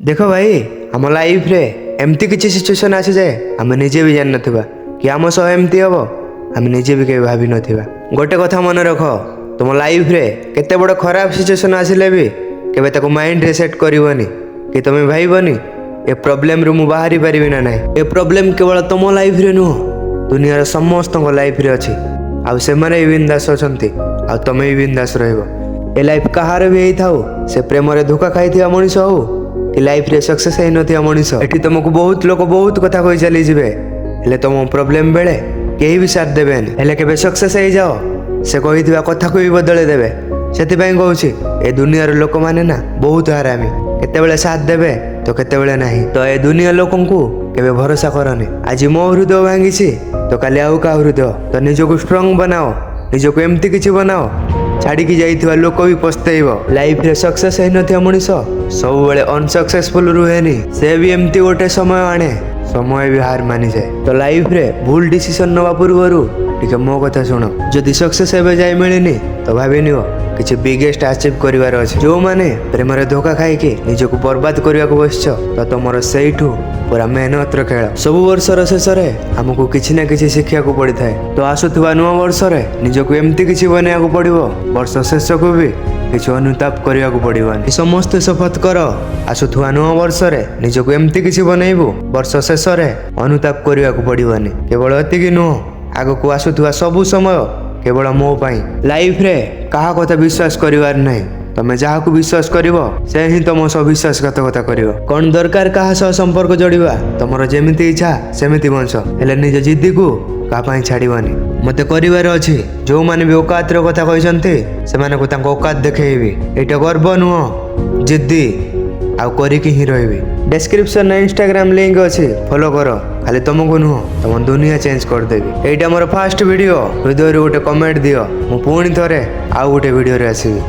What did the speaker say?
ଦେଖ ଭାଇ, ଆମ ଲାଇଫରେ ଏମିତି କିଛି ସିଚୁଏସନ୍ ଆସିଯାଏ, ଆମେ ନିଜେ ବି ଜାଣିନଥିବା କି ଆମ ସହ ଏମିତି ହେବ। ଆମେ ନିଜେ ବି କେବେ ଭାବିନଥିବା। ଗୋଟେ କଥା ମନେ ରଖ, ତୁମ ଲାଇଫରେ କେତେ ବଡ଼ ଖରାପ ସିଚୁଏସନ୍ ଆସିଲେ ବି କେବେ ତାକୁ ମାଇଣ୍ଡରେ ସେଟ୍ କରିବନି କି ତୁମେ ଭାବିବନି ଏ ପ୍ରୋବ୍ଲେମରୁ ମୁଁ ବାହାରି ପାରିବି ନା ନାହିଁ। ଏ ପ୍ରୋବ୍ଲେମ କେବଳ ତୁମ ଲାଇଫରେ ନୁହଁ, ଦୁନିଆର ସମସ୍ତଙ୍କ ଲାଇଫରେ ଅଛି। ଆଉ ସେମାନେ ବି ବିନ୍ଦାସ ଅଛନ୍ତି ଆଉ ତମେ ବି ବିନ୍ଦାସ ରହିବ। ଏ ଲାଇଫ କାହାର ବି ହେଇଥାଉ, ସେ ପ୍ରେମରେ ଧୋକା ଖାଇଥିବା ମଣିଷ ହଉ କି ଲାଇଫରେ ସକ୍ସେସ୍ ହେଇନଥିବା ମଣିଷ, ଏଠି ତମକୁ ବହୁତ ଲୋକ ବହୁତ କଥା କହି ଚାଲିଯିବେ। ହେଲେ ତମ ପ୍ରୋବ୍ଲେମ ବେଳେ କେହି ବି ସାଥ ଦେବେନି। ହେଲେ କେବେ ସକ୍ସେସ୍ ହେଇଯାଅ, ସେ କହିଥିବା କଥାକୁ ବି ବଦଳେଇ ଦେବେ। ସେଥିପାଇଁ କହୁଛି, ଏ ଦୁନିଆର ଲୋକମାନେ ନା ବହୁତ ହାରାମି। କେତେବେଳେ ସାଥ ଦେବେ ତ କେତେବେଳେ ନାହିଁ। ତ ଏ ଦୁନିଆ ଲୋକଙ୍କୁ କେବେ ଭରସା କରନି। ଆଜି ମୋ ହୃଦୟ ଭାଙ୍ଗିଛି ତ କାଲି ଆଉ କାହା ହୃଦୟ। ତ ନିଜକୁ ଷ୍ଟ୍ରଙ୍ଗ ବନାଅ, ନିଜକୁ ଏମିତି କିଛି ବନାଅ, ଛାଡ଼ିକି ଯାଇଥିବା ଲୋକ ବି ପସ୍ତେଇବ। ଲାଇଫରେ ସକ୍ସେସ୍ ହେଇନଥିବା ମଣିଷ ସବୁବେଳେ ଅନସକ୍ସେସଫୁଲ ରୁହେନି। ସେ ବି ଏମିତି ଗୋଟେ ସମୟ ଆଣେ, ସମୟ ବି ହାର ମାନିଯାଏ। ତ ଲାଇଫରେ ଭୁଲ ଡିସିସନ ନେବା ପୂର୍ବରୁ ଟିକେ ମୋ କଥା ଶୁଣ। ଯଦି ସକ୍ସେସ୍ ଏବେ ଯାଇ ମିଳିନି ତ ଭାବିନିଅ କିଛି ବିଗେଷ୍ଟ ଆଚିଭ୍ କରିବାର ଅଛି। ଯେଉଁମାନେ ପ୍ରେମରେ ଧୋକା ଖାଇକି ନିଜକୁ ବର୍ବାଦ କରିବାକୁ ବସିଛ, ତ ତମର ସେଇଠୁ ପୁରା ମେହନତର ଖେଳ। ସବୁ ବର୍ଷର ଶେଷରେ ଆମକୁ କିଛି ନା କିଛି ଶିଖିବାକୁ ପଡ଼ିଥାଏ। ତ ଆସୁଥିବା ନୂଆ ବର୍ଷରେ ନିଜକୁ ଏମିତି କିଛି ବନେଇବାକୁ ପଡ଼ିବ, ବର୍ଷ ଶେଷକୁ ବି କିଛି ଅନୁତାପ କରିବାକୁ ପଡ଼ିବନି। ସମସ୍ତେ ଶପଥ କର, ଆସୁଥିବା ନୂଆ ବର୍ଷରେ ନିଜକୁ ଏମିତି କିଛି ବନେଇବୁ, ବର୍ଷ ଶେଷରେ ଅନୁତାପ କରିବାକୁ ପଡ଼ିବନି। କେବଳ ଏତିକି ନୁହଁ, ଆଗକୁ ଆସୁଥିବା ସବୁ ସମୟ କେବଳ ମୋ ପାଇଁ। ଲାଇଫରେ କାହା କଥା ବିଶ୍ୱାସ କରିବାର ନାହିଁ। ତମେ ଯାହାକୁ ବିଶ୍ୱାସ କରିବ, ସେ ହିଁ ତମ ସହ ବିଶ୍ୱାସଘାତକତା କରିବ। କଣ ଦରକାର କାହା ସହ ସମ୍ପର୍କ ଯୋଡ଼ିବା? ତମର ଯେମିତି ଇଚ୍ଛା ସେମିତି ବଞ୍ଚ, ହେଲେ ନିଜ ଜିଦ୍ଦିକୁ କାହା ପାଇଁ ଛାଡ଼ିବନି। ମତେ କରିବାର ଅଛି। ଯୋଉମାନେ ବି ଓକାତର କଥା କହିଛନ୍ତି, ସେମାନଙ୍କୁ ତାଙ୍କ ଓକାତ ଦେଖେଇବି। ଏଇଟା ଗର୍ବ ନୁହଁ, ଜିଦ୍ଦି। ଆଉ କରିକି ହିଁ ରହିବି। ଡେସ୍କ୍ରିପସନରେ ଇନଷ୍ଟାଗ୍ରାମ ଲିଙ୍କ ଅଛି, ଫଲୋ କର। ଖାଲି ତମକୁ ନୁହଁ, ତମ ଦୁନିଆ ଚେଞ୍ଜ କରିଦେବି। ଏଇଟା ମୋର ଫାଷ୍ଟ ଭିଡ଼ିଓ। ହୃଦୟରୁ ଗୋଟେ କମେଣ୍ଟ ଦିଅ, ମୁଁ ପୁଣି ଥରେ ଆଉ ଗୋଟେ ଭିଡ଼ିଓରେ ଆସିବି।